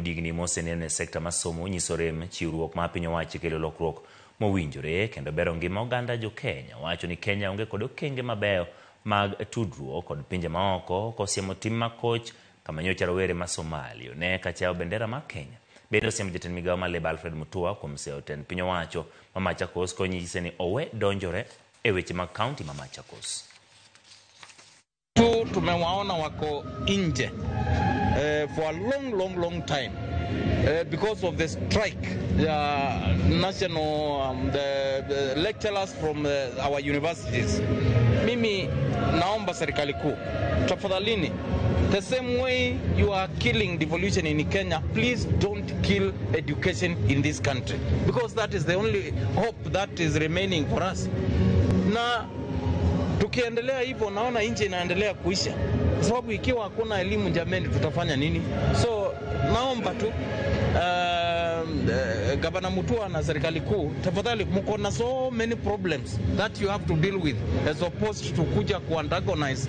Digni moseneno e sekta mar somo nyiso rem chiwruok mar piny owacho e kelo lokruok mowinjore kendo bero ngima oganda jo Kenya. Owacho ni Kenya onge kod okenge mabeyo mag tudruok kod pinje maoko kosiemo tim makoch kama nyocha rowere ma Somalia one ka chayo bendera mar Kenya. Bende osiemo jatend migawo mar Labour Alfred Mutua kuom seyo tend piny owacho ma Machakos konyise ni owe donjore e weche mag kaunti ma Machakos. Tu tumewaona wako nje for a long long long time because of the strike ya national the lecturers from our universities. Mimi naomba serikali kuu, tafadhalini, the same way you are killing devolution in Kenya, please don't kill education in this country, because that is the only hope that is remaining for us. Na tukiendelea hivyo, naona nchi inaendelea kuisha, kwa sababu ikiwa hakuna elimu, jameni, tutafanya nini? So naomba tu Gavana Mutua na serikali kuu, tafadhali, mko na so many problems that you have to deal with as opposed to kuja kuantagonize.